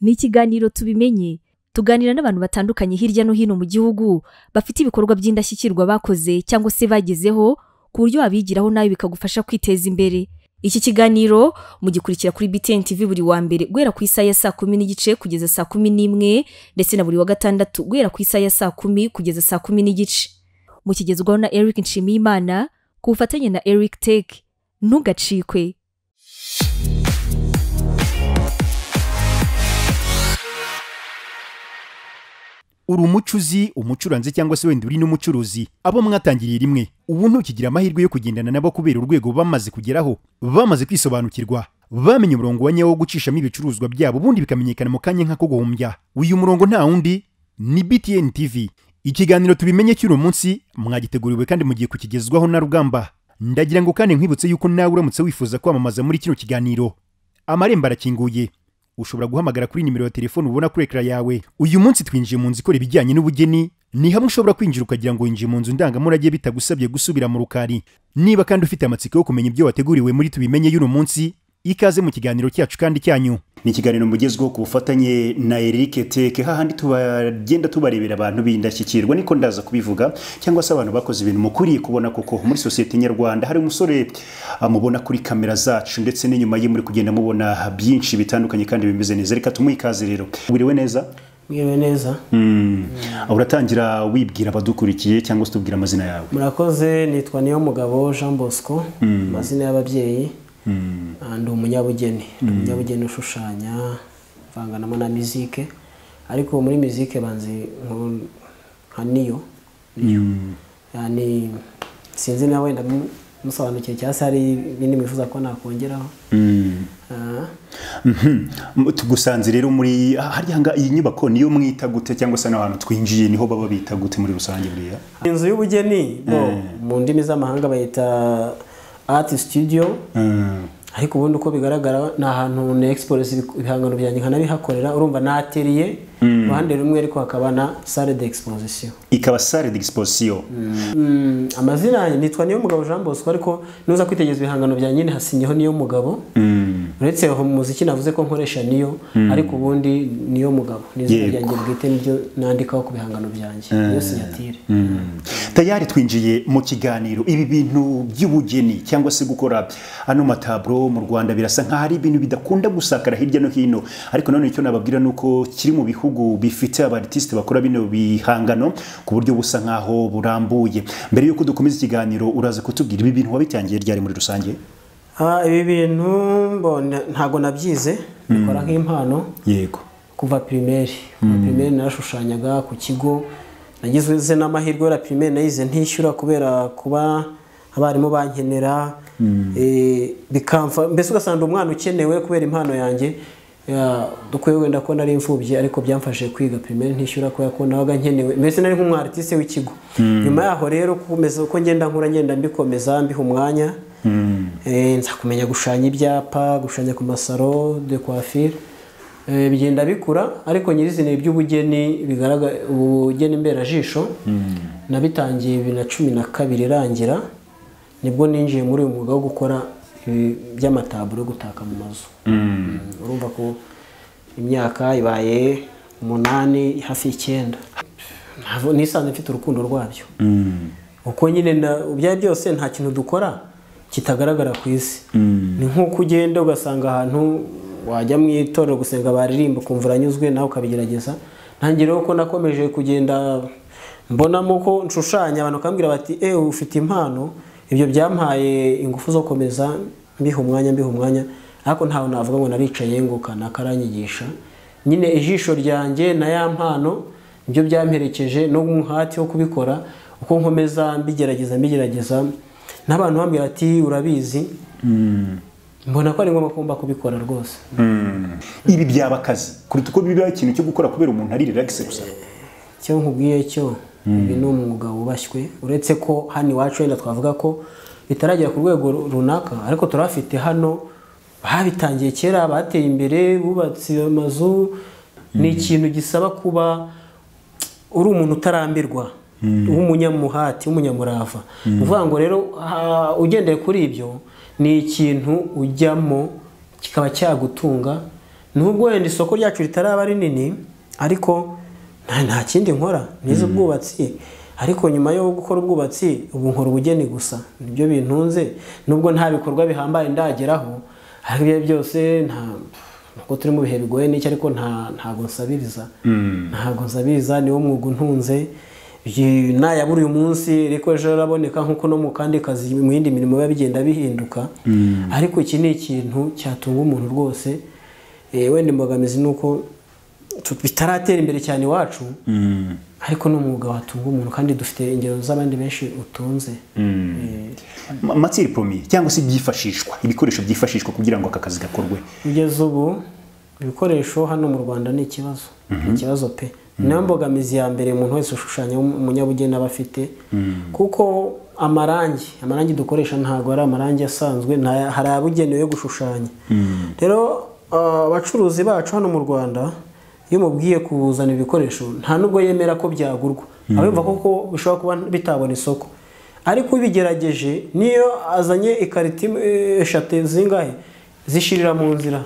Ni ikiganiro Tubimenye, tuganira n'abantu batandukanye hirya no hino mu gihugu bafite ibikorwa by'indashyikirwa bakoze cyangwa se bagezeho, ku buryo wabigiraho nawe bikagufasha kwiteza imbere. Iki kiganiro mugikurikira kuri BTN TV buri wa mbere guhera ku isaha ya 10:30 kugeza 11:00, ndetse na buri wa gatandatu guhera ku isaha ya 10:00 kugeza 10:30. Mukigezwaho na Eric Nshimiyimana ku bufatanye na Eric Tech. Ntugacikwe. Uri umucuzi, umucuranzi cyangwa se wenda uri n'umucuruzi, abo mwatangiriye rimwe ubu ntukigira amahirwe yo kugendana nabo kubera urwego bamaze kugeraho, bamaze kwisobanukirwa, bamenye umurongo wa nyawo wo gucishamo ibicuruzwa byabo, ubundi bikamenyekana mu kanya nk'ako guhumbya. Uyu murongo nta wundi ni BTN TV. Ikiganiro Tubimenye cy'uno munsi mwagiteguriwe kandi mugiye kukigezwaho na Rugamba. Ndagira ngo kandi nkwibutse yuko nawe uramutse wifuza kwamamaza muri kino kiganiro, amarembo arakinguye. Ushobora guhamagara kuri nimero ya telefone ubona kuri ekara yawe. Uyu munsi twinjiye mu nzu ikora ibijyanye n'ubugeni. Ni hamwe ushobora kwinjira ukagira ngo winjiye mu nzu ndangamurage bitagusabye gusubira mu rukari. Niba kandi ufite amatsiko yo kumenya ibyo wateguriwe muri Tubimenye y'uno munsi, ikaze mu kiganiro cyacu kandi cyanyu. Ni ikiganiro mugezweho ku bufatanye na Eric Tech, hahandi tubagenda tubarebera abantu b'indashyikirwa, niko ndaza kubivuga, cyangwa se abantu bakoze ibintu mukuriye kubona koko muri sosiyete nyarwanda. Hari umusore amubona kuri kamera zacu ndetse n'inyuma ye muri kugenda mubona byinshi bitandukanye kandi bimeze neza. Reka tumuhe ikaze rero. Wiriwe neza? Mwiriwe neza. Uratangira wibwira abadukurikiye cyangwa se tubwira amazina yawe. Murakoze, nitwa Niyomugabo Jean Bosco, amazina y'ababyeyi. Ndi umunyabugeni, ndi umunyabugeni ushushanya, mvanganamo na muzike, ariko muri muzike banzi nka Niyo. Yani sinzi na wenda musobanukiye cyangwa se hari ibindi mwifuza ko nakongeraho. Tugusanze rero muri harya nga iyi nyubako niyo mwita gute, cyangwa se n'ahantu twinjiye niho baba bita gute muri rusange buriya? Inzu y'ubugeni mu ndimi z'amahanga bayita art studio. Ariko ubundi uko bigaragara ni ahantu ne expose ibihangano byanjye nkanabihakorera. Urumva na atelier ruhande rumwe, ariko hakaba na salle d'exposition. Ikaba salle d'exposition. Amazina yanjye nitwa Niyomugabo Jean Bosco, ariko nuza kwitegereza ibihangano byanjye nyine hasinyeho Niyomugabo. Uretse aho mu muziki navuze ko nkoresha Niyo, ariko ubundi Niyomugabo ni izina ryanjye bwite, niryo nandikaho ku bihangano byanjye, niyo signature. Tayari twinjiye mu kiganiro. Ibi bintu by'ubugeni cyangwa se gukora ano matablo mu Rwanda birasa nkaho ari ibintu bidakunda gusakara hirya no hino, ariko none icyo nababwira nuko kiri mu bihugu bifite abartiste bakora bino bihangano ku buryo busa nkaho burambuye. Mbere yuko dukomeza ikiganiro, uraza kutubwira ibi bintu wabitangiye ryari muri rusange? Ibi bintu ntago nabyize, bikora nk'impano. Yego. Kuva primaire, primaire narashushanyaga ku kigo. Nagize n'amahirwe ya primaire nayize ntishyura kubera kuba abarimu bankenera, bikamfa mbese ugasanga umwana ukenewe kubera impano yanjye. Dukwiye wenda ko nari imfubyi, ariko byamfashije kwiga primaire ntishyura kubera ko nabaga nkenewe, mbese nari nk'umu artiste w'ikigo. Nyuma yaho rero kumeza uko ngenda nkura ngenda mbikomeza mbiha umwanya, nza kumenya gushushanya ibyapa, gushushanya ku masaro de coiffure, bigenda bikura. Ariko nyirizina iby'ubugeni bigaragara, ubugeni mberajisho nabitangiye 2012 irangira, nibwo ninjiye muri uyu mwuga wo gukora by'amataburo gutaka mu mazu. Urumva ko imyaka ibaye 8 hafi 9. Nisanze mfite urukundo rwabyo. Uko nyine byari byose nta kintu dukora kitagaragara ku isi. Ni nkuko ugenda ugasanga ahantu wajya mu itorero gusenga baririmba ukumva uranyuzwe, nawe ukabigerageza. Ntangira ko nakomeje kugenda mbonamo ko nshushanya, abantu bakambwira bati ufite impano. Ibyo byampaye ingufu zo komeza mbiha umwanya, ariko ntawe navuga ngo naricaye ngo kanaka aranyigisha. Nyine ijisho ryanjye na ya mpano nibyo byamperekeje no umuhati wo kubikora. Uko nkomeza mbigerageza n'abantu bambwira ati urabizi, mbona ko ari ngombwa kumba kubikora rwose. Ibi byaba akazi kuruta uko biba ikintu cyo gukora kubera umuntu ari relax gusa. Cyo nkubwiye cyo ibi ni umwuga wubashywe, uretse ko hano iwacu wenda twavuga ko bitaragera ku rwego runaka, ariko turafite hano babitangiye kera, bateye imbere, bubatse amazu. Ni ikintu gisaba kuba uri umuntu utarambirwa, w'umunyamuhati, w'umunyamurava. Uvuga ngo rero ugendeye kuri ibyo, ni ikintu ujyamo kikaba cyagutunga Nubwo wenda isoko ryacu ritaraba rinini, ariko nta kindi nkora, nize ubwubatsi, ariko nyuma yo gukora ubwubatsi ubu nkora ubugeni gusa, nibyo bintunze. Nubwo nta bikorwa bihambaye ndageraho, ariko ibyo byose nta nuko turi mu bihe bigoye n'iki, ariko ntago nsabiriza, ntago nsabiriza, niwo mwuga untunze. Nayabura uyu munsi ariko ejo araboneka, nkuko no mu kandi kazi mu yindi mirimo biba bigenda bihinduka. Ariko iki ni ikintu cyatunga umuntu rwose. Wenda imbogamizi ni uko bitaratera imbere cyane iwacu, ariko ni umwuga watunga umuntu, kandi dufite ingero z'abandi benshi utunze. Matière première cyangwa se byifashishwa, ibikoresho byifashishwa kugira ngo aka kazi gakorwe. Kugeza ubu ibikoresho hano mu Rwanda ni ikibazo, ikibazo pe. Niyo mbogamizi ya mbere umuntu wese ushushanya umunyabugeni aba afite, kuko amarangi dukoresha ntago ari amarangi asanzwe, hari abugenewe yo gushushanya. Rero abacuruzi bacu hano mu Rwanda iyo mubwiye kuzana ibikoresho nta nubwo yemera ko byagurwa, abumva koko bishobora kuba bitabona isoko. Ariko ubigerageje niyo azanye ikarita eshatu zingahe zishirira mu nzira,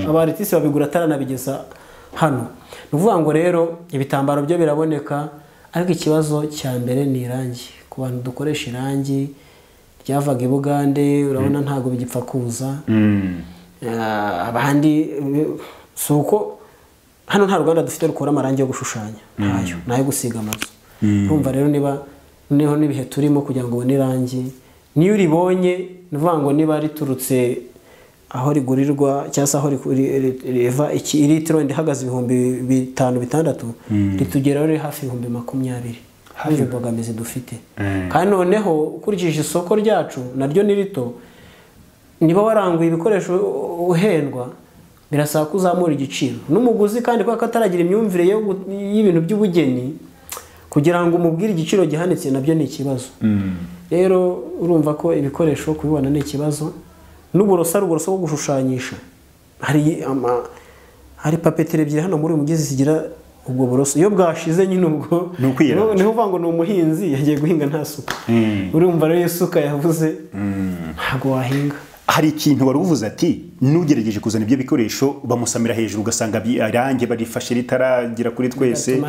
abaritisi babigura ataranabigeza hano. Ni ukuvuga ngo rero ibitambaro byo biraboneka, ariko ikibazo cya mbere ni irangi. Ku bantu dukoresha irangi ryavaga i Bugande, urabona ntago bigipfa kuza. Abandi si uko hano nta ruganda dufite rukora amarangi yo gushushanya, ntayo, nayo gusiga amazu. Urumva rero niba niho n'ibihe turimo kugira ngo ubone irangi, niyo uribonye ni ukuvuga ngo niba riturutse aho rigurirwa cyangwa se aho riva, iki litiro ihagaze 5,000 6,000, ritugeraho riri hafi 20,000. Hari imbogamizi dufite. Kandi noneho ukurikije isoko ryacu naryo ni rito, niba waranguye ibikoresho uhendwa birasaba ko uzamura igiciro n'umuguzi, kandi kubera ko ataragira imyumvire y'ibintu by'ubugeni, kugira ngo umubwire igiciro gihanitse nabyo ni ikibazo. Rero urumva ko ibikoresho kubibona ni ikibazo. N'uburoso ari uburoso bwo gushushanyisha, hari papeterie ebyiri hano muri uyu mugezi zigira ubwo buroso, iyo bwashize nyine ubwo niho uvuga ngo ni umuhinzi yagiye guhinga nta suka. Urumva rero isuka yavuze ntago wahinga. Hari ikintu wari uvuze ati nugerageje kuzana ibyo bikoresho bamusamira hejuru, ugasanga irangi barifashe ritaragira kuri twese,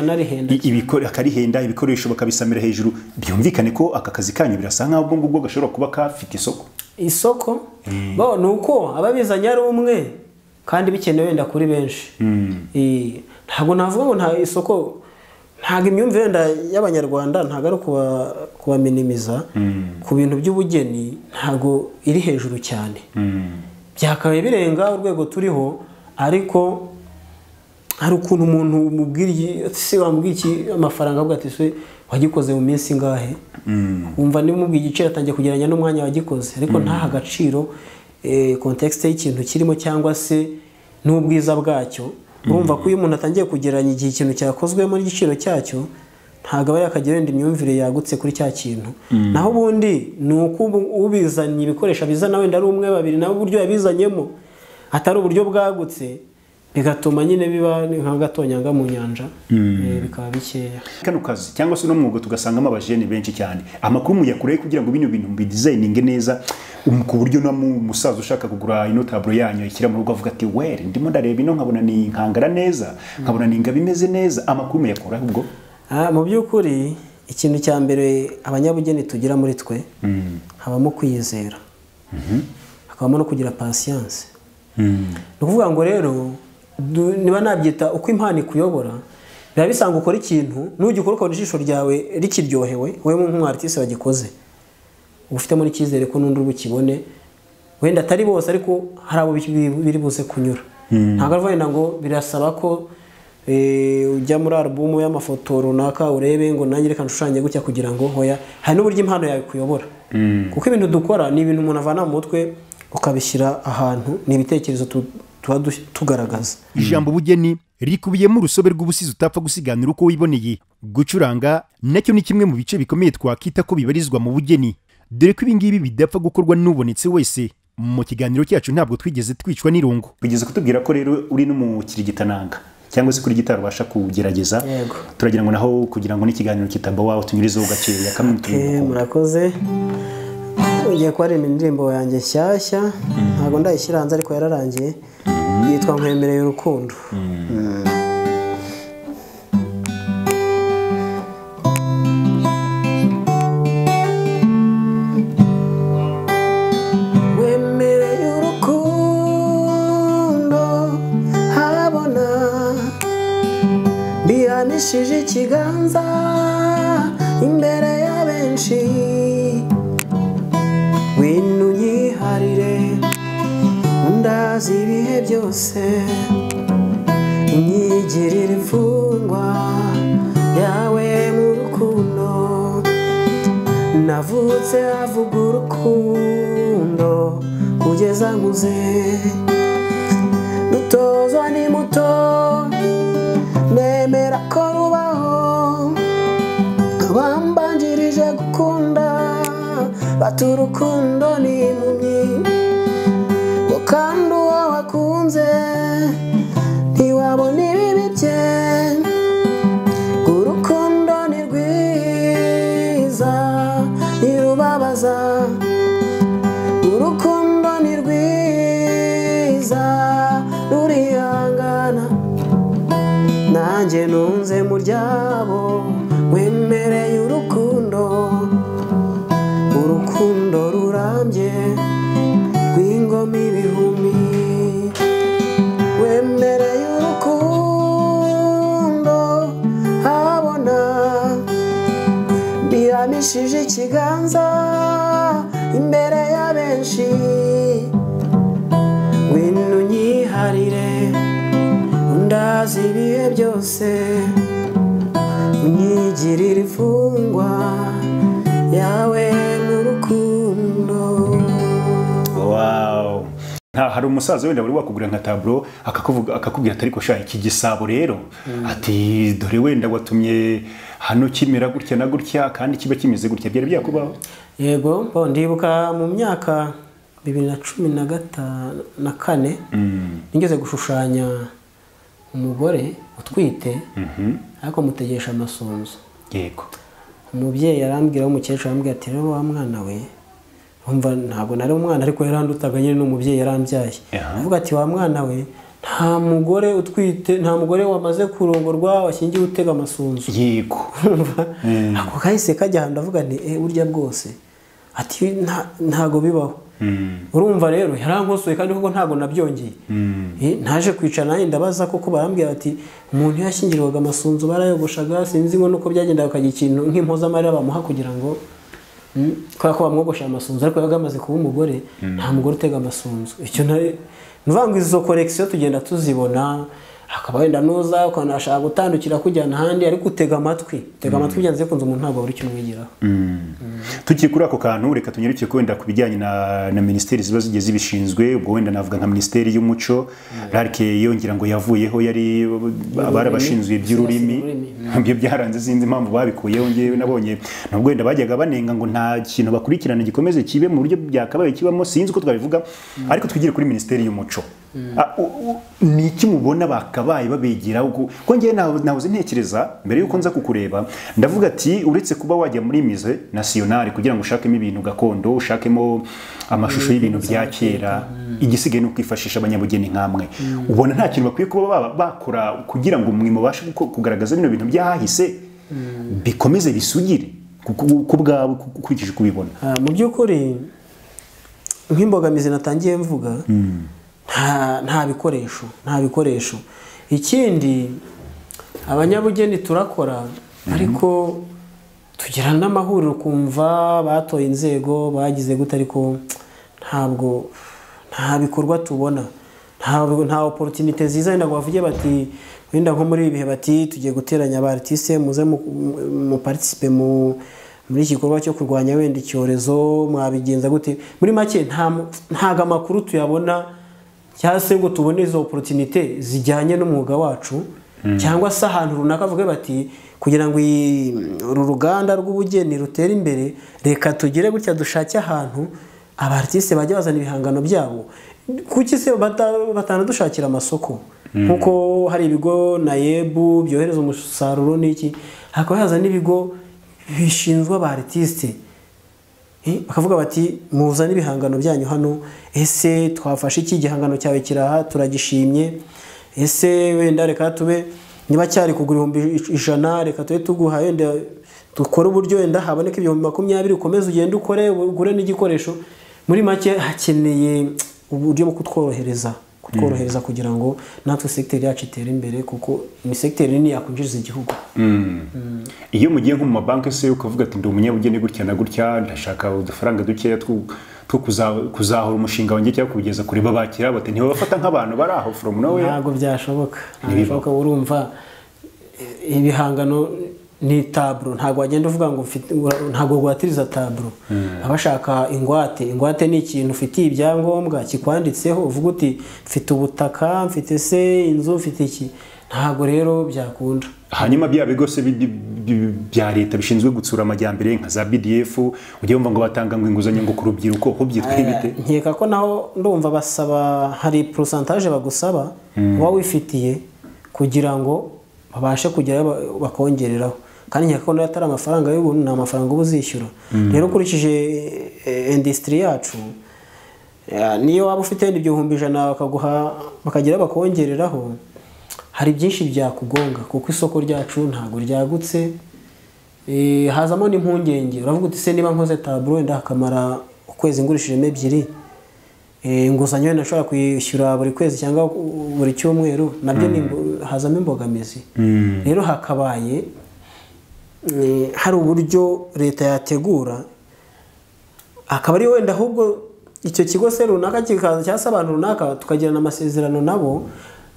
akarihenda, ibikoresho bakabisamira hejuru. Byumvikane ko aka kazi kanyu birasa nkaho ubwo ngubwo gashobora kuba kafite isoko. Isoko bo nuko ababizanye ari umwe kandi bikenewe wenda kuri benshi. Ntago navuga ngo nta isoko, ntago imyumvire wenda y'abanyarwanda ntago ari kubaminimiza ku bintu by'ubugeni, ntago iri hejuru cyane. Byakabaye birenga urwego turiho, ariko hari ukuntu umuntu umubwira se wamubwira iki amafaranga avuga ati se wagikoze mu minsi ingahe, umva niba umubwiye igiciro atangiye kugereranya n'umwanya wagikoze, ariko ntaha agaciro context y'ikintu kirimo cyangwa se n'ubwiza bwacyo. Urumva ko iyo umuntu atangiye kugereranya igihe ikintu cyakozwemo n'igiciro cyacyo, ntago aba yakagira wenda imyumvire yagutse kuri cya kintu. Naho ubundi ni uko ubizanye ibikoresho bizana wenda ari umwe babiri, nawe uburyo yabizanyemo atari uburyo bwagutse, bigatuma nyine biba nka gatonyanga mu nyanja, bikaba bikeya. Kano kazi cyangwa se no mwuga tugasangamo abajene benshi cyane, amakuru muyakureye kugira ngo bino bintu mbidesigninge neza, ku buryo no musaza ushaka kugura ino tableau yanyu ikira mu rugo avuga ati were ndimo ndareba ino nkabona ni nkangara neza, nkabona ni ingabo imeze neza. Amakuru muyakura ubwo? Mu by'ukuri ikintu cya mbere abanyabugeni tugira muri twe, habamo kwiyizera, hakabamo no kugira patience. Ni ukuvuga ngo rero niba nabyita uko impano ikuyobora, biba bisanga ukora ikintu nugikora ukabona ijisho ryawe rikiryohewe, wowe nk'umwartiste wagikoze ufitemo n'icyizere ko n'undi ubukibone, wenda atari bose ariko hari abo biri buze kunyura. Ntabwo ari wenda ngo birasaba ko ujya muri album y'amafoto runaka urebe ngo nanjye reka nshushanye gutya kugira ngo hoya, hari n'uburyo impano yawe kuyobora. Kuko ibintu dukora ni ibintu umuntu avana mu mutwe ukabishyira ahantu, ni ibitekerezo tuba tugaragaza. Ijambo ubugeni rikubiyemo urusobe rw'ubusizi utapfa gusiganira uko wiboneye. Gucuranga nacyo ni kimwe mu bice bikomeye twakita ko bibarizwa mu bugeni, dore ko ibingibi bidapfa gukorwa n'ubonetse wese. Mu kiganiro cyacu ntabwo twigeze twicwa n'irungu. Bigeze kutubwira ko rero uri n'umukirigitananga cyangwa se kuri gitari ubasha kugerageza. Turagira ngo naho kugira ngo n'ikiganiro kitaba wawe tunyurizeho gakeya kamwe mutuye. Murakoze. Ngiye kwaririmba indirimbo yanjye nshyashya, ntabwo ndayishyira hanze ariko yararangiye, Yitwa Nkwemereye Urukundo. Wemereye urukundo habona, bihanishije ikiganza imbere ya benshi, winu unyiharire undazi ibihe byose, unyigirire imfungwa yawe mu rukundo. Navutse avuga urukundo kugeza nkuze, dutozwa ni muto nemera ko rubaho, abambanjirije gukunda bati urukundo ni impumyi, ngo kandi uwo wakunze ntiwabona ibibi bye, ngo urukundo ni rwiza ntirubabaza, urukundo ni rwiza rurihangana, nanjye nunze mu ryabo wemereye urukundo, urukundo rurambye rw'ingoma ibihumbi, wemereye urukundo habona, bihamishije ikiganza imbere ya benshi, winu unyiharire undazi ibihe byose, unyigirire imfungwa yawe mu rukundo. Wow. Hari umusaza wenda wari wakugura nka tableau akakuvuga akakubwira ati ariko sha iki gisabo rero, ati dore wenda watumye hano kimera gutya na gutya kandi kiba kimeze gutya, byari byakubaho? Yego, ndibuka mu myaka 2014 nigeze gushushanya umugore utwite, ariko mutegesha amasunzu. Yego. Umubyeyi yarambwira, w'umukecuru arambwira ati rero wa mwana we, umva ntabwo nari umwana ariko yarandutaga nyine n'umubyeyi yarambyaye. Avuga ati wa mwana we, nta mugore utwite, nta mugore wamaze kurongorwa washyingiwe utega amasunzu. Yego. Ako kahise kajya ahantu ndavuga nti burya bwose, ati ntago bibaho. Urumva rero yarankosoye kandi koko ntago nabyongeye. Ntaje kwicara nanjye ndabaza koko, barambwira ati umuntu yashyingirwaga amasunzu barayogoshaga, sinzi ngo nuko byagendaga akagira ikintu nk'impozamarira bamuha kugira ngo kubera ko bamwogosha amasunzu, ariko yabaga amaze kuba umugore, nta mugore utega amasunzu. Icyo nuvuga ngo izo collection tugenda tuzibona, akaba wenda nuza ukanashaka gutandukira kujyana ahandi, ariko utega amatwi, utega amatwi byanze kunze umuntu ntabwo buri kintu mwigiraho. Tugiye kuri ako kantu, reka tunyarukiye ko wenda kubijyanye na ministeri ziba zigiye zibishinzwe, ubwo wenda navuga nka ministeri y'umuco, RALC yongera ngo yavuyeho, yari barabashinzwe iby'ururimi, ibyo byaranze sinzi impamvu babikuyeho, ngewe nabonye nubwo wenda bajyaga banenga ngo nta kintu bakurikirana gikomeze kibe mu buryo byakabaye kibamo, sinzi uko twabivuga, ariko twigire kuri ministeri y'umuco. Ni iki mubona bakabaye babegeraho? Ko ngewe nahoze ntekereza mbere yuko nza kukureba, ndavuga ati uretse kuba wajya muri Musée National kugira ngo ushakemo ibintu gakondo, ushakemo amashusho y'ibintu bya kera, igisigaye no kwifashisha abanyabugeni nkamwe, ubona nta kintu bakwiye kuba bakora kugira ngo mwe mubashe kugaragaza bino bintu byahise bikomeze bisugire ku bwawe ukurikije kubibona? Mu by'ukuri nk'imbogamizi natangiye mvuga, nta bikoresho, nta bikoresho. Ikindi abanyabugeni turakora, ariko tugira n'amahuriro kumva batoye inzego bagize gute, ariko ntabwo nta bikorwa tubona, nta opportunité ziza wenda ngo bavuge bati wenda nko muri ibihe bati tugiye guteranya aba artiste muze mu participe muri iki gikorwa cyo kurwanya wenda icyorezo, mwabigenza gute? Muri make ntago amakuru tuyabona, cyangwa se ngo tubone izo opportunité zijyanye n'umwuga wacu, cyangwa se ahantu runaka avuge bati kugira ngo uru ruganda rw'ubugeni rutere imbere, reka tugire gutya dushake ahantu aba artiste bajya bazana ibihangano byabo. Kuki se batanadushakira amasoko? Nkuko hari ibigo NAEB byohereza umusaruro n'iki, hakaba haza n'ibigo bishinzwe aba artiste Bakavuga bati muzane ibihangano byanyu hano, ese twafashe iki gihangano cyawe kiraha turagishimye, ese wenda reka tube niba cyari kugura 100,000 reka tube tuguha wenda dukore uburyo wenda haboneka 20,000 ukomeze ugende ukore ugure n'igikoresho. Muri make hakeneye uburyo bwo kutworohereza kugira ngo natwe secteur yacu itere imbere, kuko ni secteur nini yakwinjiriza igihugu. Iyo mugiye nko mu mabanki se ukavuga ati ndi umunyabugeni gutya na gutya, ndashaka udufaranga dukeya two kuzahura umushinga wanjye cyangwa kugeza kuri babakira bate, ntibabafata nk'abantu bari aho from nowhere? Ntabwo byashoboka. Ntabwo urumva ibihangano ni tableau, ntabwo wagenda uvuga ngo ntabwo rwatiriza tableau. Abashaka ingwate ni ikintu ufitiye ibyangombwa kikwanditseho, uvuga uti mfite ubutaka, mfite se inzu, mfite iki. Ntabwo rero byakunda. Hanyuma bya bigo se bya leta bishinzwe gutsura amajyambere nka za BDF, ujye wumva ngo batanga ngo inguzanyo ngo ku rubyiruko, ho byitwa bite? Nkeka ko naho ndumva basaba hari pourcentage bagusaba uba wifitiye kugira ngo babashe kugera bakongereraho, kandi nkeka ko atari amafaranga y'ubuntu, ni amafaranga uba uzishyura. Rero ukurikije industry yacu, niyo waba ufite 100,000 bakaguha bakagira bakongereraho, hari byinshi byakugonga kuko isoko ryacu ntago ryagutse. Hazamo n'impungenge, uravuga uti se niba nkoze tableau wenda hakamara ukwezi ngurishijemo 2, inguzanyo wenda nshobora kwishyura buri kwezi cyangwa buri cyumweru, nabyo hazamo imbogamizi. Rero hakabaye hari uburyo leta yategura, akaba ari wenda ahubwo icyo kigo se runaka kikaza cyangwa se abantu runaka tukagirana amasezerano nabo,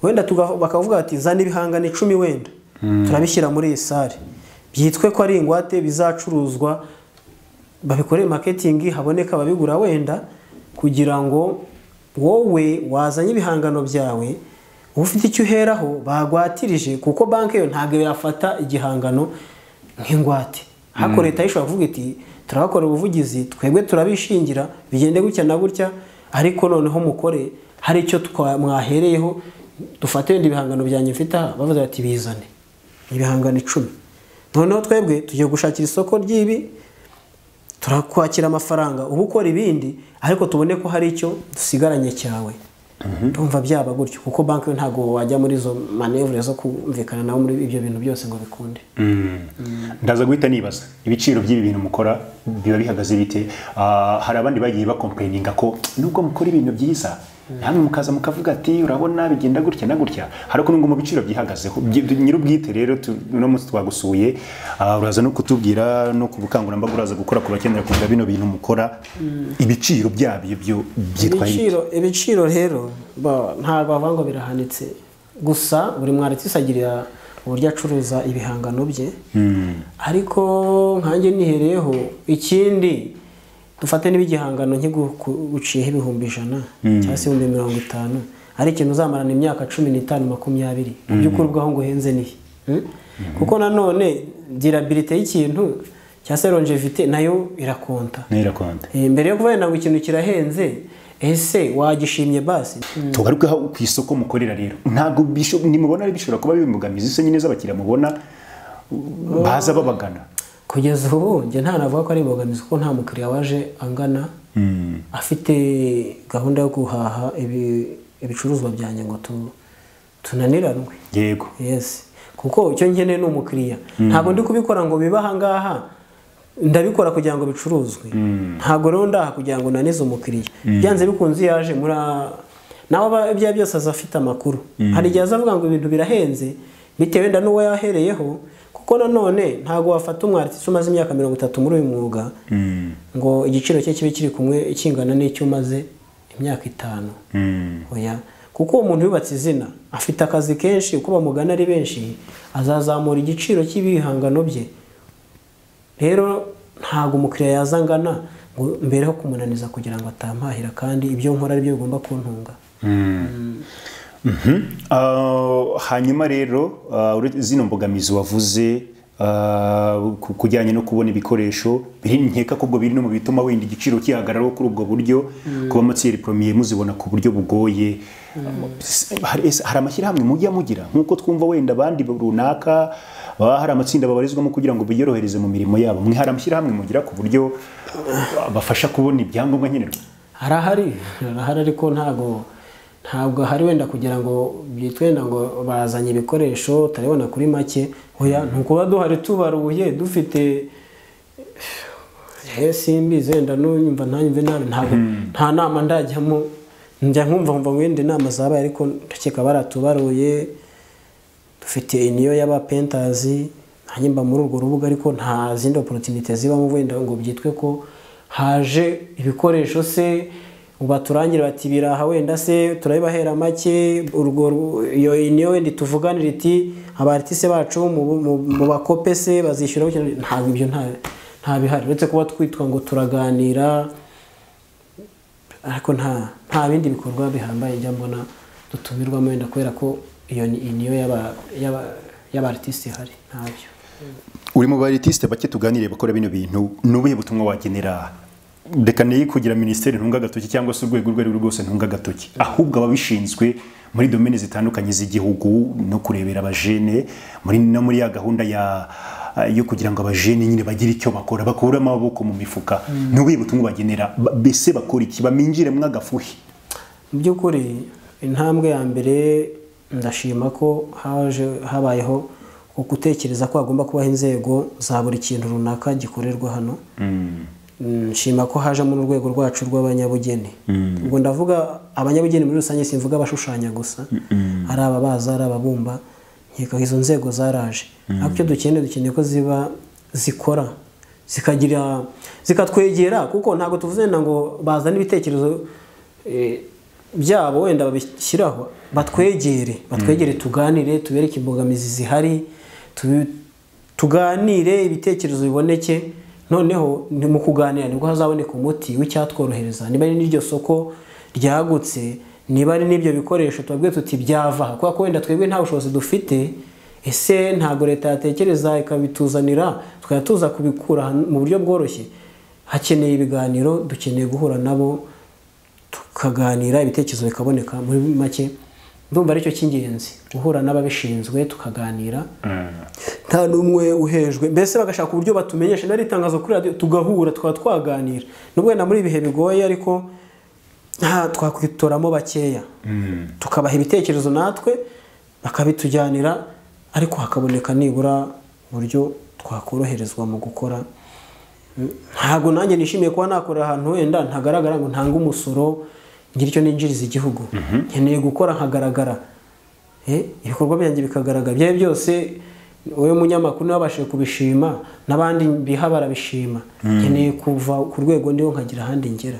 wenda bakavuga ati zana ibihangano 10 wenda turabishyira muri iyi sare, byitwe ko ari ingwate bizacuruzwa, babikore marketing haboneka ababigura wenda, kugira ngo wowe wazanye ibihangano byawe ufite icyo uheraho bagwatirije, kuko banki yo ntabwo yafata igihangano nk'ingwate. Hako leta ishobora kuvuga iti turabakora ubuvugizi, twebwe turabishingira bigende gutya na gutya, ariko noneho mukore hari icyo mwahereyeho, dufate wenda ibihangano byanjye mfite aha, bavuze bati bizane ibihangano 10, noneho twebwe tugiye gushakira isoko ry'ibi, turakwakira amafaranga uba ukora ibindi, ariko tubone ko hari icyo dusigaranye cyawe. Ndumva byaba gutyo, kuko banki ntabwo wajya muri izo manevre zo kumvikana nawe muri ibyo bintu byose ngo bikunde. Ndaza guhita nibaza ibiciro by'ibi bintu mukora biba bihagaze bite? Hari abandi bagiye bakomplaininga ko nubwo mukora ibintu byiza namwe mukaza mukavuga ati urabona bigenda gutya na gutya, hari ko nubwo mu biciro byihagazeho. Nyir'ubwite rero uno munsi twagusuye, uraza no kutubwira no ku bukangurambaga uraza gukora ku bakenera kugura bino bintu mukora, ibiciro byabyo byo byitwa ibiciro rero ntabwo bavuga ngo birahanitse, gusa buri mwartiste agira uburyo acuruza ibihangano bye. Ariko nkanjye nihereyeho ikindi, dufate n'ibigihangano nk'iguciyeho 100,000 cyangwa se 50,000, ari ikintu uzamarana imyaka 15 20, mu by'ukuri ubwaho ngo uhenze nihe? Kuko nanone durabilité y'ikintu cyangwa se longevité nayo irakonta. Mbere yo kuvuga ngo ikintu kirahenze, ese wagishimye basi? Tugaruke ku isoko mukorera rero, ntabwo nimubona ari bishobora kuba bimbogamizi se nyine z'abakiriya mubona baza babagana? Kugeza ubu njye ntanavuga ko ari imbogamizi, kuko nta mukiriya waje angana afite gahunda yo guhaha ibicuruzwa byanjye ngo tunaniranwe. Yego. Yes. Kuko icyo nkeneye ni umukiriya. Ntabwo ndi kubikora ngo bibe aha ngaha, ndabikora kugira ngo bicuruzwe. Ntabwo rero ndaha kugira ngo nanize umukiriya. Byanze bikunze yaje muri nawe ibya byose azafite amakuru. Hari igihe azavuga ngo ibintu birahenze bitewe wenda n'uwo yahereyeho, kuko nanone ntago wafata umwartiste umaze imyaka 30 muri uyu mwuga ngo igiciro cye kibe kiri kumwe ikingana n'icyo umaze imyaka 5. Oya, kuko uwo muntu yubatse izina afite akazi kenshi, uko bamugana ari benshi, azazamura igiciro cy'ibihangano bye. Rero ntago umukiriya yazangana ngo mbereho kumunaniza kugira ngo atampahira, kandi ibyo nkora ari byo bigomba kuntunga. Hanyuma rero zino mbogamizi wavuze Kujyanye no kubona ibikoresho biri, nkeka ko ubwo biri no mu bituma wenda igiciro kihagararaho kuri ubwo buryo, kuba matière première muzibona ku buryo bugoye. Hari amashyirahamwe mujya mugira nk'uko twumva wenda abandi runaka baba hari amatsinda babarizwamo kugira ngo biyorohereze mu mirimo yabo, mwe hari amashyirahamwe mugira ku buryo bafasha kubona ibyangombwa nkenerwa? Harahari ariko ntabwo hari wenda kugira ngo byitwe wenda ngo bazanye ibikoresho utarabona kuri make. Oya, ntukuba duhari tubaruye dufite simbizi wenda nunyumva ntanyumve nabi, ntabwo nta nama ndajyamo, njya nkumva ngo wenda inama zabaye, ariko ndakeka baratubaruye. Dufite iniyo y'abapentazi, nanjye mba muri urwo rubuga, ariko nta zindi opportunité zibamo wenda ngo byitwe ko haje ibikoresho se ubaturangira bati biraha wenda se turabibahera make. Urwo iyo niyo wenda tuvuganira iti abartiste bacu mu bakope se bazishyura, ntabwo ibyo nta bihari, uretse kuba twitwa ngo turaganira, ariko nta bindi bikorwa bihambaye njya mbona dutumirwamo wenda kubera ko iyo niyo y'abartiste ihari, ntabyo. Uri mu bartiste bake tuganiriye bakora bino bintu, n'ubuhe butumwa wagenera? Reka niyi kugira ministeri ntunga gatoki cyangwa se urwego urwo ari rwo rwose ntunga gatoki, ahubwo ababishinzwe muri domaine zitandukanye z'igihugu no kurebera abajene muri no muri ya gahunda yo kugira ngo abajene nyine bagire icyo bakora, bakura amaboko mu mifuka, n'ubuhe butumwa bagenera? Bese bakora iki baminjire mwagafuhi? Mu by'ukuri intambwe ya mbere ndashima ko habayeho gutekereza ko hagomba kubaho inzego za buri kintu runaka gikorerwa hano. Nshima ko hajemo n'urwego rwacu rw'abanyabugeni. Ubwo ndavuga abanyabugeni muri rusange, simvuga abashushanya gusa, ari ababaza, ari ababumba, nkeka izo nzego zaraje. Ariko icyo dukeneye ko ziba zikora zikagira zikatwegera, kuko ntabwo tuvuze ngo bazane ibitekerezo byabo wenda babishyiraho, batwegere tuganire, tubereke imbogamizi zihari, tuganire ibitekerezo biboneke. Noneho ni mu kuganira nibwo hazaboneka umuti w'icyatworohereza, niba ari n'iryo soko ryagutse, niba ari n'ibyo bikoresho tubabwiye tuti byava, kubera ko wenda twebwe nta bushobozi dufite. Ese ntabwo leta yatekereza ikabituzanira tukajya tuza kubikura mu buryo bworoshye? Hakeneye ibiganiro, dukeneye guhura nabo tukaganira, ibitekerezo bikaboneka. Muri make ndumva aricyo cy'ingenzi, guhura n'ababishinzwe tukaganira, nta n'umwe uhejwe, mbese bagashaka uburyo batumenyesha nari itangazo kuri radio tugahura tukaba twaganira. Nubwo wenda muri ibihe bigoye, ariko twakwitoramo bakeya tukabaha ibitekerezo natwe bakabitujyanira, ariko hakaboneka nibura uburyo twakoroherezwa mu gukora. Ntabwo nanjye nishimiye kuba nakora ahantu wenda ntagaragara ngo ntange umusoro ngira icyo ninjiriza igihugu. Nkeneye gukora nkagaragara, ibikorwa byanjye bikagaragara. Ibyo byose wowe munyamakuru nabashije kubishima, n'abandi biha barabishima. Nkeneye kuva ku rwego ndiho nkagira ahandi ngera.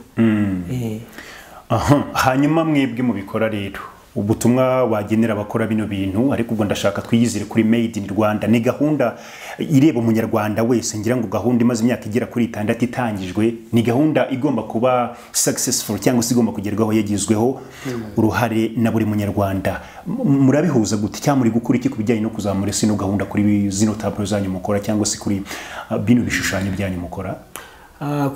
Hanyuma mwebwe mubikora rero, ubutumwa wagenera abakora bino bintu, ariko ubwo ndashaka twiyizire kuri Made in Rwanda, ni gahunda ireba umunyarwanda wese. Ngira ngo gahunda imaze imyaka igera kuri 6 itangijwe, ni gahunda igomba kuba successful cyangwa se igomba kugerwaho, yagizweho uruhare na buri munyarwanda. Murabihuza gute cyangwa muri gukora iki kubijyanye no kuzamura sino gahunda kuri zino tableau zanyu mukora cyangwa se kuri bino bishushanyo byanyu mukora?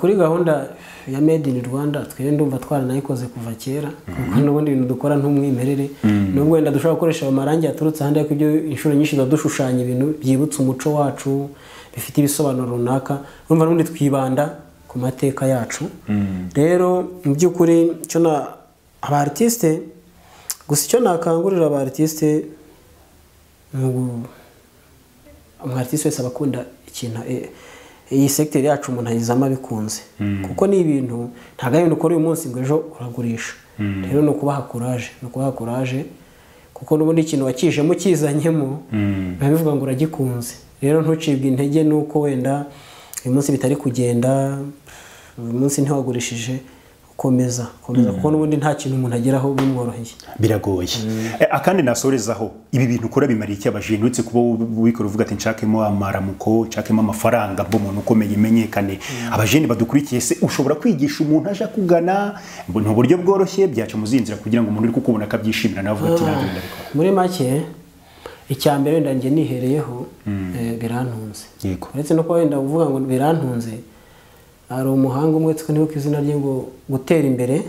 Kuri gahunda ya Made in Rwanda twe ndumva twaranayikoze kuva kera, kuko n'ubundi ibintu dukora ntumwimerere, nubwo wenda dushobora gukoresha amarangi yaturutse ahandi, ariko ibyo inshuro nyinshi dushushanya ibintu byibutsa umuco wacu bifite ibisobanuro runaka. Urumva n'ubundi twibanda ku mateka yacu. Rero mu by'ukuri cyo na aba artiste gusa, icyo nakangurira aba artiste, umu artiste wese abakunda ikintu, iyi secteur yacu umuntu ayizama bikunze, kuko ni ibintu ntago ari ibintu ukora uyu munsi ngo ejo uragurisha. Rero no kubaha courage, kuko n'ubundi ikintu wakijemo kizanyemo biba bivuga ngo uragikunze. Rero ntucibwe intege nuko wenda uyu munsi bitari kugenda, uyu munsi ntiwagurishije, komeza kuko n'ubundi nta kintu umuntu ageraho bimworoheye, biragoye. Akandi nasorezaho, ibi bintu ukora bimariye iki abajene, uretse kuba ubikora uvuga ati nshakemo amaramuko, nshakemo amafaranga, mbo umuntu ukomeye imenyekane? Abajene badukurikiye se ushobora kwigisha umuntu aje kugana mu buryo bworoshye, byaca muzinzira kugira ngo umuntu uri kukubona akabyishimira nawe avuga ati nanjye ndabikora? Muri make Icya mbere wenda njye nihereyeho, birantunze. Yego. Uretse no kuba wenda uvuga ngo birantunze, hari umuhanga umwe twe izina rye ngo gutera imbere,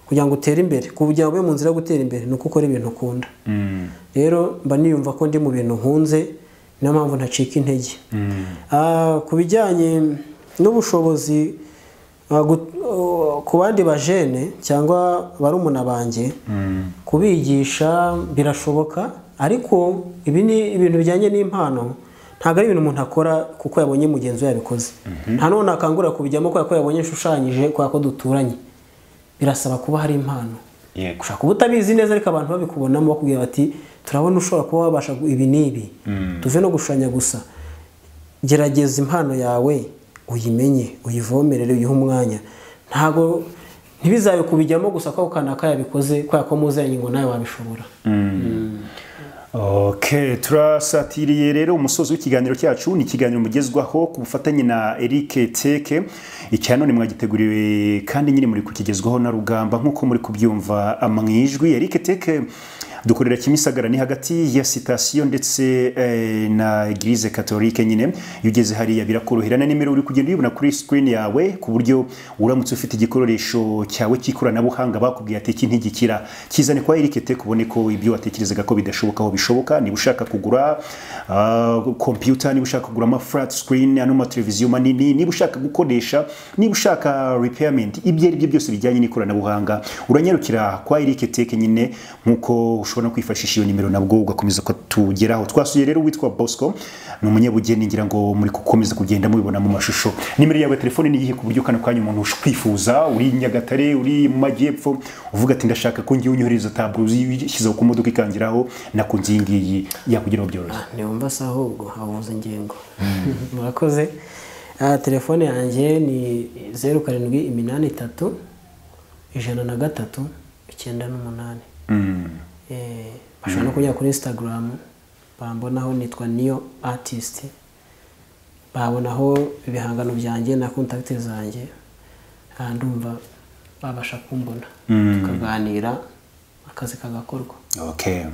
kugira ngo utere imbere, kugira ngo ube mu nzira yo gutera imbere ni uko ukora ibintu ukunda. Rero mba niyumva ko ndi mu bintu nkunze, niyo mpamvu ntacika intege. Ku bijyanye n'ubushobozi, ku bandi bajene cyangwa barumuna banjye, kubigisha birashoboka, ariko ibi ni ibintu bijyanye n'impano, ntabwo ari ibintu umuntu akora kuko yabonye mugenzi we yabikoze. Nta n'uwo nakangurira kubijyamo kubera ko yabonye nshushanyije, kubera ko duturanye. Birasaba kuba hari impano. Yego. Ushobora kuba utabizi neza, ariko abantu babikubonamo bakubwira bati turabona ushobora kuba wabasha ibi n'ibi, tuve no gushushanya gusa, gerageza impano yawe uyimenye, uyivomerere, uyihe umwanya. Ntabwo ntibizabe kubijyamo gusa ko kanaka yabikoze kubera ko muzanye ngo nawe wabishobora. Okay, turasatiriye rero umusozi w'ikiganiro cyacu. Ni ikiganiro mugezwaho ku bufatanye na Eric Teke. Icya none mwagiteguriwe kandi nyine muri kukigezwaho na Rugamba, nk'uko muri kubyumva mu ijwi. Eric Teke dukorera Kimisagara, ni hagati ya sitasiyo ndetse na Eglise Catholique nyine. Iyo ugeze hariya birakorohera, na nimero uri kugenda uyibona kuri screen yawe, ku buryo uramutse ufite igikoresho cyawe cy'ikoranabuhanga bakubwiye ati iki ntigikira, kizane kwa Eric Teke ubone ko ibyo watekerezaga ko bidashoboka aho bishoboka. Niba ushaka kugura computer, niba ushaka kugura ama flat screen, ano ma televiziyo manini, niba ushaka gukoresha, niba ushaka repairment, ibyo ari byo byose bijyanye n'ikoranabuhanga, uranyarukira kwa Eric Teke nyine, nkuko ushobora no kwifashisha iyo nimero nabwo ugakomeza kutugeraho. Twasuye rero witwa Bosco, ni umunyabugeni, ngira ngo muri gukomeza kugenda mubibona mu mashusho. Nimero yawe ya telefone ni iyihe, ku buryo kano kanya umuntu ukwifuza uri Nyagatare, uri mu majyepfo, uvuga ati ndashaka ko ngiye unyohereza tableau uyishyizeho ku modoka ikangiraho, nakunze iyi ngiyi, yakugeraho byoroshye? Ntiwumva se ahubwo habuze ingingo. Murakoze. Telefone yanjye ni 0783 103 98. Bashobora no kujya kuri Instagram bambonaho, nitwa Niyo Artist, babonaho ibihangano byanjye na contact zanjye. Ndumva babasha kumbona, tukaganira, akazi kagakorwa. Okay.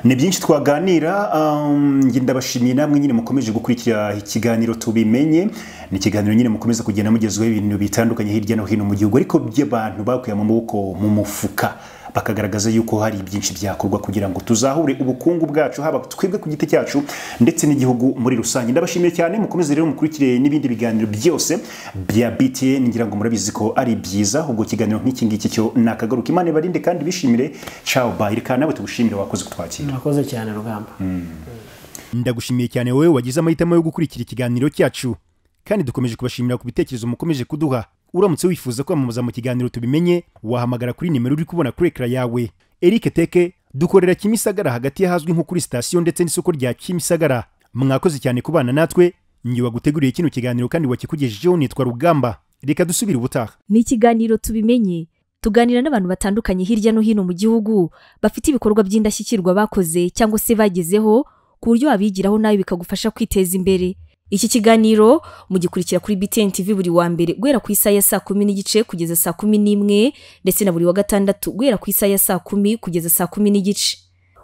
Ni byinshi twaganira, njye ndabashimiye namwe nyine mukomeje gukurikira ikiganiro Tubimenye. Ni ikiganiro nyine mukomeza kugenda mugezweho ibintu bitandukanye hirya no hino mu gihugu, ariko by'abantu bakuye mu maboko mu mufuka, bakagaragaza yuko hari byinshi byakorwa kugira ngo tuzahure ubukungu bwacu, haba twebwe ku giti cyacu ndetse n'igihugu muri rusange. Ndabashimiye cyane, mukomeze rero mukurikire n'ibindi biganiro byose bya BTN, ngira ngo murabizi ko ari byiza. Ubwo kiganiro nk'iki ngiki cyo nakagaruka. Imana ibarinde kandi bishimire. Ciao, bye. Reka nawe tugushimire, wakoze kutwakira. Murakoze cyane Rugamba. Ndagushimiye cyane wowe wagize amahitamo yo gukurikira ikiganiro cyacu, kandi dukomeje kubashimira ku bitekerezo mukomeje kuduha. Uramutse wifuza kwamamaza mu kiganiro Tubimenye, wahamagara kuri nimero uri kubona kuri ekara yawe. Eric Teke dukorera Kimisagara, hagati y'ahazwi nko kuri sitasiyo ndetse n'isoko rya Kimisagara. Mwakoze cyane kubana natwe. Njye waguteguriye kino kiganiro kandi wakikugejejeho nitwa Rugamba. Reka dusubire ubutaha. Ni ikiganiro Tubimenye, tuganira n'abantu batandukanye hirya no hino mu gihugu bafite ibikorwa by'indashyikirwa bakoze cyangwa se bagezeho, ku buryo wabigiraho nawe bikagufasha kwiteza imbere. Iki kiganiro mugikurikira kuri BTN TV buri wa mbere guhera ku isaha ya 10:30 kugeza 11:00, ndetse na buri wa gatandatu guhera ku isaha ya 10:00 kugeza 10:30.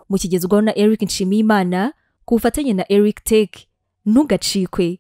Mukigezwaho na Eric Nshimiyimana ku bufatanye na Eric Tech. Ntugacikwe.